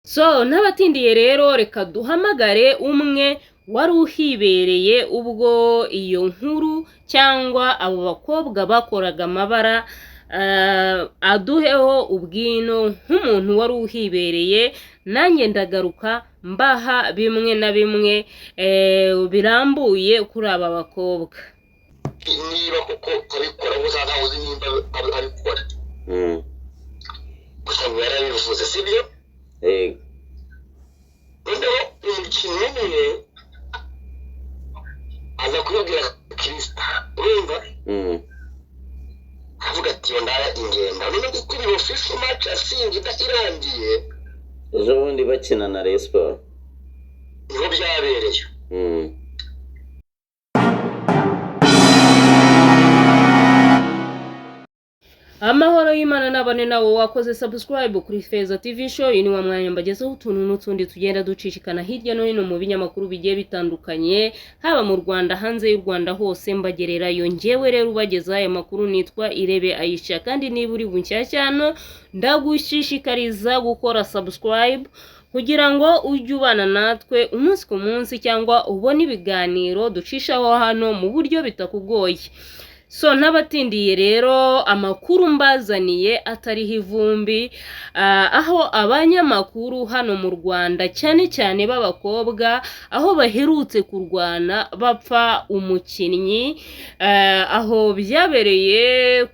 So ntabatindiye rero, reka duhamagare umwe wari uhibereye ubwo iyo nkuru cyangwa abo bakobwa bakoraga amabara, aduheho ubwino nk'umuntu wari uhibereye. Nanjye ndagaruka mbaha bimwe na bimwe birambuye kuri aba bakobwa. Niba koko abikora, gusa ntawe uzi nimba abikora. Gusa ngo yarabivuze, sibyo? Yego. Noneho umukinnyi umwe aza kubibwira Kirisita, urumva? Avuga ati: "Iyo ndaya ingenda." Noneho kuko iyo official match ya Singida irangiye, Ejo bundi bakina na Rayon Sport. Niho byabereye. Amahoro y'Imana n'abane nawe wakoze subscribe kuri Feza TV Show. Uyu ni wa mwanya mbagezeho utuntu n'utundi tugenda ducicikana hirya no hino mu binyamakuru bigiye bitandukanye, haba mu Rwanda, hanze y'u Rwanda, hose mbagererayo. Njyewe rero ubageza aya makuru nitwa Irebe Aisha, kandi niba uri bushyashya hano, ndagushishikariza gukora subscribe kugira ngo ujye ubana natwe umunsi ku munsi cyangwa ubone ibiganiro ducishaho hano mu buryo bitakugoye. So ntabatindiye rero, amakuru mbazaniye atariho ivumbi, aho abanyamakuru hano mu Rwanda, cyane cyane b'abakobwa, aho baherutse kurwana bapfa umukinnyi, aho byabereye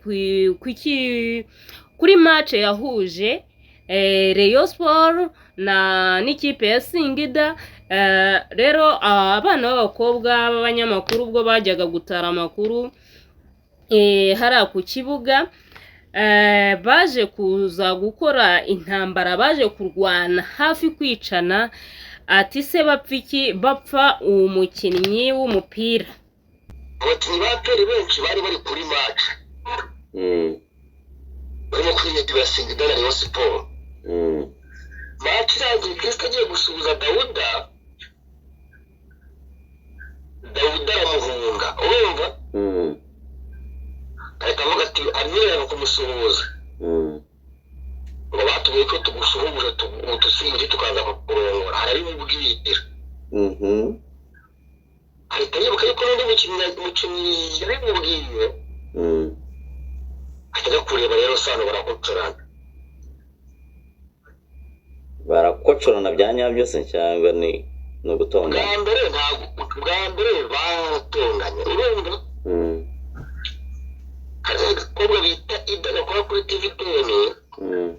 kuri match yahuje Rayon Sport na n'ikipe ya Singida. Rero abana b'abakobwa b'abanyamakuru, ubwo bajyaga gutara amakuru hariya ku kibuga, baje kuza gukora intambara, baje kurwana hafi kwicana. Ati se bapfa iki? Bapfa umukinnyi w'umupira. Abakinnyi ba APR benshi bari bari kuri match, barimo kwitegura Singida na Rayon Sport. Match irangiye, Kristo agiye gusuhuza Dawuda, Dawuda aramuhunga, urumva? Ahita avuga ati amwereka kumusuhuza, ngo batubwiye ko tugusuhuje tusinze tukaza kukurongora, arabimubwira. Ahita yibuka yuko n'undi mukinnyi yabimubwiye. Ahita ajya kureba rero Sano, barakocorana. Barakocorana bya nyabyo se cyangwa ni ugutongana? Bwa mbere ntabwo, bwa mbere baratonganye, urumva? Hari agakobwa bita Ida gakora kuri TV 10.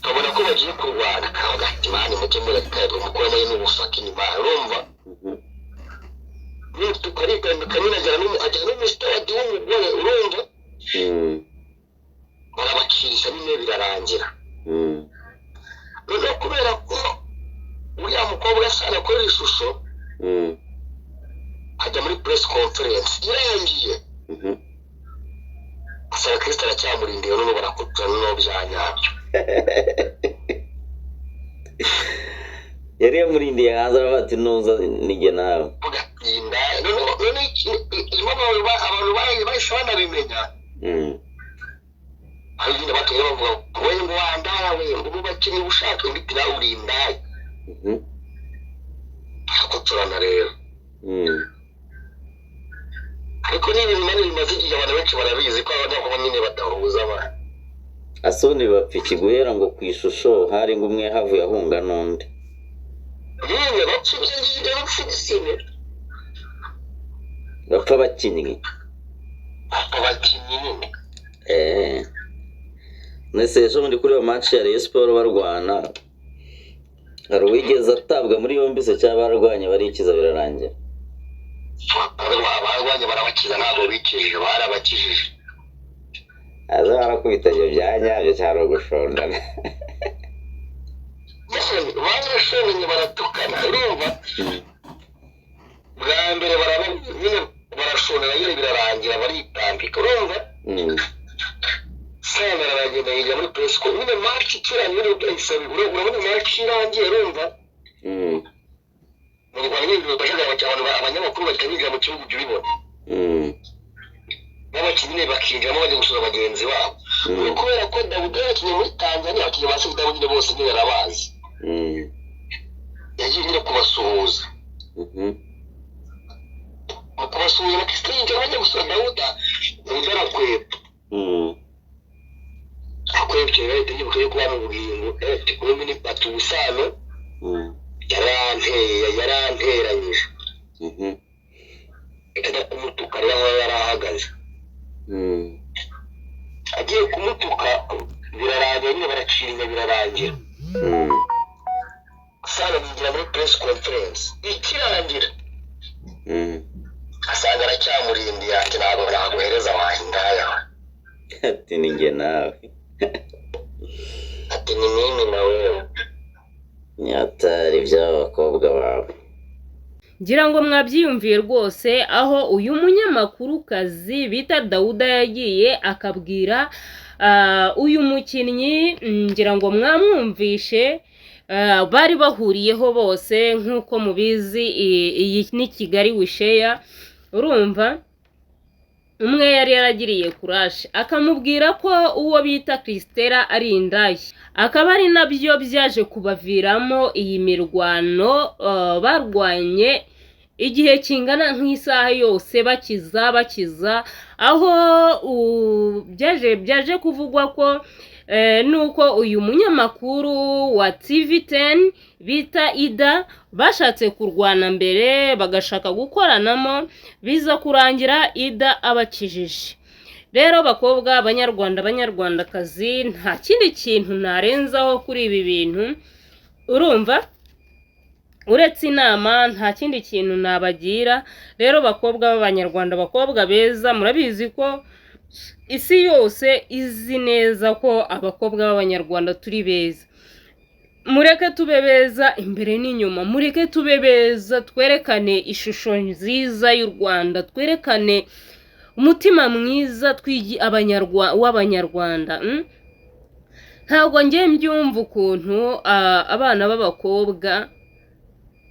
Kabona ko bagiye kurwana, kavuga ati: "Man, mujye mureka mukoramo n'ubufaka inyuma," urumva? Tukarigambika nyine, ajyana n'umusitade w'umugore, urumva? Barabakirisha nyine, birarangira. Noneho kubera ko uriya mukobwa asa akorera ishusho, ajya muri press conference irangiye, asanga Kristo aracyamurindiye. Noneho barakutura noneho bya nyabyo. Yari yamurindiye hanze, aravuga ati: "Nuza nijye nawe." Ugatinda noneho impamvu abantu bahise banabimenya, hari nyine batuye bavuga ngo: "We," ngo: "Wandaya we," ngo: "mu bakinnyi ushaka imiti nawe uri indaya." Barakocorana rero. Ariko ni ibintu nabyo bimaze igihe, abantu benshi barabizi ko abanyamakuru nyine badahuza abantu. Ase ubundi bapfa iki? Guhera ngo ku ishusho hari ngo umwe havuye ahunga n'undi. Nyine bapfa ibyo ngibyo, bapfa ibisine. Bapfa abakinnyi. Bapfa abakinnyi nyine. Nese ejo bundi kuri iyo match ya Rayon Sport barwana, hari uwigeze atabwa muri yombi se, cyangwa bararwanye barikiza birarangira? Barwanye barabakiza, ntabwo bikijije, barabakijije. Aza barakubitanye bya nyabyo cyangwa ugushondana? Barashonanye, baratukana, urumva? Bwa mbere baraba nyine barashondana nyine, birarangira baritambika, urumva? Sano aragenda yinjira muri press con nyine, match ikirangiye nyine byahise, urabona match irangiye, urumva? Mu Rwanda nyine ibintu bashaka abantu, abanyamakuru bahita binjira mu kibuga, ujya ubibona? N'abakinnyi nyine bakinjiramo bajya gusura bagenzi babo. Kubera ko Dawudi yakinnye muri Tanzania, abakinnyi ba Singida nyine bose nyine barabazi. Yagiye nyine kubasuhuza. Mu kubasuhuza na Christella yinjira bajya gusura Dawuda, Dawuda arakwepa. Akwepye rero ahita yibuka yuko bamubwiye ngo ati kumbe ni ati ubusano yaranteye, yaranteranyije. Ahita ajya kumutuka rero aho yari ahagaze. Agiye kumutuka birarangira nyine, baraciringa birarangira. Sano yigira muri press conference ikirangira, asanga aracyamurindiye, ati ntabwo naguhereza wahindaya. Ati ni njye nawe. Ati ni mimi na wewe. Nyatari by'aba bakobwa bawe. Ngira ngo mwabyiyumviye rwose, aho uyu munyamakurukazi bita Dawuda yagiye akabwira uyu mukinnyi, ngira ngo mwamwumvishe, bari bahuriyeho bose. Nk'uko mubizi, iyi ni Kigali Wisheya. Urumva umwe yari yaragiriye kuraje akamubwira ko uwo bita Christella ari indaya, akaba ari nabyo byaje kubaviramo iyi mirwano, barwanye igihe kingana nk'isaha yose bakiza bakiza, aho byaje kuvugwa ko nuko uyu munyamakuru wa TV10 bita Ida bashatse kurwana mbere bagashaka gukoranamo, biza kurangira Ida abakijije. Rero bakobwa, banyarwanda, banyarwandakazi, nta kindi kintu narenzaho kuri ibi bintu. Urumva uretse inama nta kindi kintu nabagira. Rero bakobwa b'abanyarwanda, bakobwa beza, murabizi ko isi yose izi neza ko abakobwa b'abanyarwanda turi beza. Mureke tube beza imbere n'inyuma, mureke tube beza, twerekane ishusho nziza y'u Rwanda, twerekane umutima mwiza twigi w'abanyarwanda. Ntabwo ngiye mbyumva ukuntu abana b'abakobwa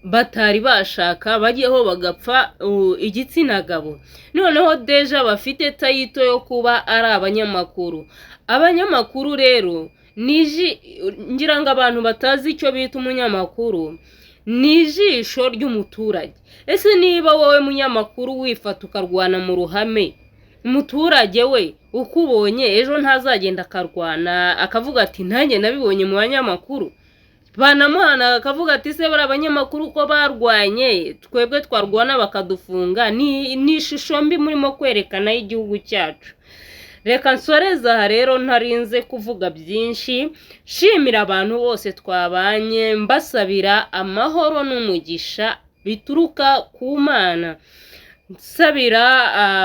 batari bashaka bajyeho bagapfa igitsina gabo, noneho déjà bafite title yo kuba ari abanyamakuru. Abanyamakuru rero ngira ngo abantu batazi icyo bita umunyamakuru, ni ijisho ry'umuturage. Ese niba wowe munyamakuru wifata ukarwana mu ruhame, umuturage we ukubonye ejo ntazagenda akarwana akavuga ati nanjye nabibonye mu banyamakuru? Banamuhana akavuga ati se bari abanyamakuru ko barwanye, twebwe twarwana bakadufunga? Ni ishusho mbi murimo kwerekana y'igihugu cyacu. Reka nsoreze aha rero ntarinze kuvuga byinshi, nshimira abantu bose twabanye, mbasabira amahoro n'umugisha bituruka ku Mana, nsabira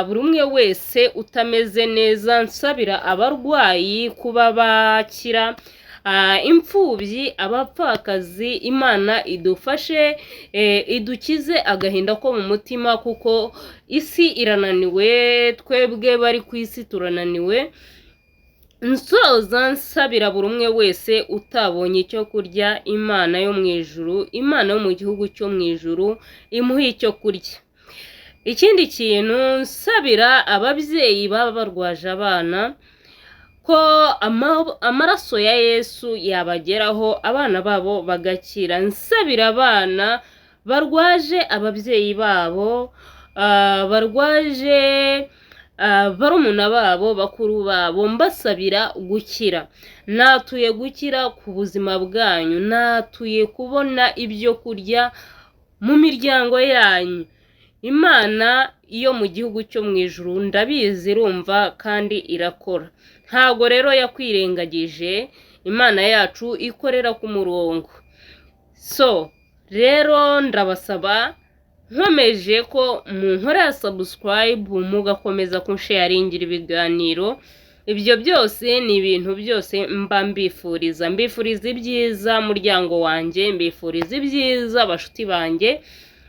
buri umwe wese utameze neza, nsabira abarwayi kuba bakira, imfubyi, abapfakazi. Imana idufashe, idukize agahinda ko mu mutima, kuko isi irananiwe, twebwe bari ku isi turananiwe. Nsoza nsabira buri umwe wese utabonye icyo kurya, Imana yo mu ijuru, Imana yo mu gihugu cyo mu ijuru imuhe icyo kurya. Ikindi kintu nsabira ababyeyi baba barwaje abana, ko amaraso ya Yesu yabageraho abana babo bagakira. Nsabira abana barwaje ababyeyi babo, barwaje barumuna babo, bakuru babo, mbasabira gukira. Natuye gukira ku buzima bwanyu, natuye kubona ibyo kurya mu miryango yanyu. Imana yo mu gihugu cyo mu ijuru ndabizi irumva kandi irakora, ntabwo rero yakwirengagije. Imana yacu ikorera ku murongo. So rero ndabasaba nkomeje ko munkorera subscribe, mugakomeza kunsharingira ibiganiro. Ibyo byose ni ibintu byose mba mbifuriza, mbifuriza ibyiza muryango wanjye, mbifuriza ibyiza bashuti banjye,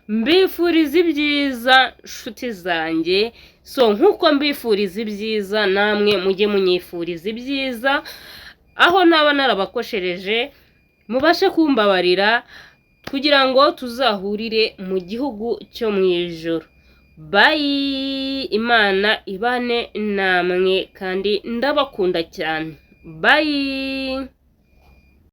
mbifuriza ibyiza nshuti zanjye. So nk'uko mbifuriza ibyiza, namwe mujye munyifuriza ibyiza. Aho naba narabakoshereje mubashe kumbabarira, kugira ngo tuzahurire mu gihugu cyo mu ijuru. Bye, Imana ibane namwe kandi ndabakunda cyane. Bye.